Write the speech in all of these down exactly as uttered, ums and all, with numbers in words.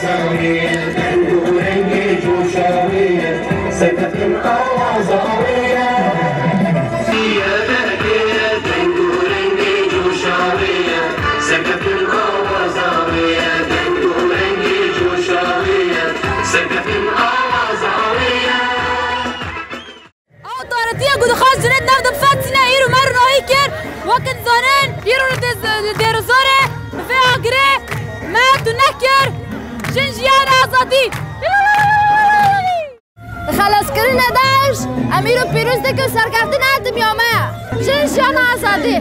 Deng û rengê coşa wê ye, serkeftin awaza wê ye. Ew tarîtiya ku dixwest jinê di nav de bifetîne, îro me rûnahî kir. Weke dizanin, îro li dê-, li Dêrozorê bi vê agirê me tune kir. Jin, jiyan, azadî! Bi xelaskirina DAIŞ, em îro pîroz dikin serkeftina dinya me. Jin, jiyan, azadî!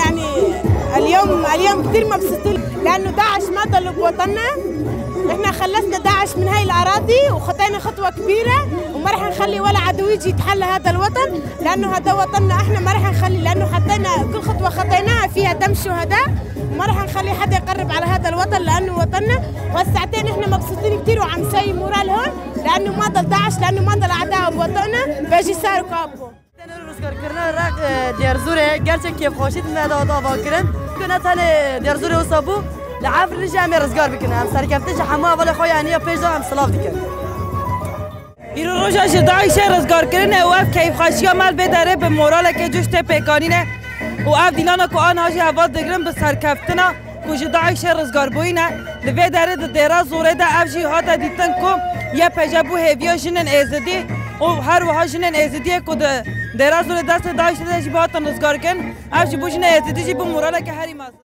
يعني اليوم، اليوم كتير مبسوطين لأنه داعش ما ضلوا بوطننا. نحن خلصنا داعش من هاي الأراضي وخطينا خطوة كبيرة، وما رح نخلي ولا عدو يجي يتحلى هذا الوطن، لأنه هذا وطننا احنا، ما رح نخلي، لأنه خطينا كل خطوة خطيناها فيها دم شهداء، وما رح نخلي حدا يقرب على هذا الوطن لأنه وطننا. وهالساعتين احنا مبسوطين كتير وعم نسوي مورال هون، لأنه ما ضل داعش، لأنه ما ضل أعداء بوطننا، باجي صار كابو. Rizgarkirina Iraq, e, Dêrzûrê gerçek kêfxweşî di me de hat avakirin. Ku ne tenê Dêrzûrê wisa bû, li Efrînê jî em ê rizgar bikin. Em serkeftin ji hemû hevalê xwe ya niya pêş de em silav dikin. Îro roja ji DAIŞê rizgarkirinê û ev keyfxweşiya me li vê derê bi moraleke coş tê pêkanînê û ev dînana ku aniha jî heval digirin bi serkeftina ku ji DAIŞê rizgarbûyî ne. Li vê derê di Dêra Zorê de ev jî hate dîtin ku Y P J bû hêviya jinên Êzidî û her wiha jinên Êzidiyê ku di Dêra Zorê destê DAIŞê de jî bi hatin rizgarkirin, ev jî bo jinê Êzidî jî bû moraleke herî mezin.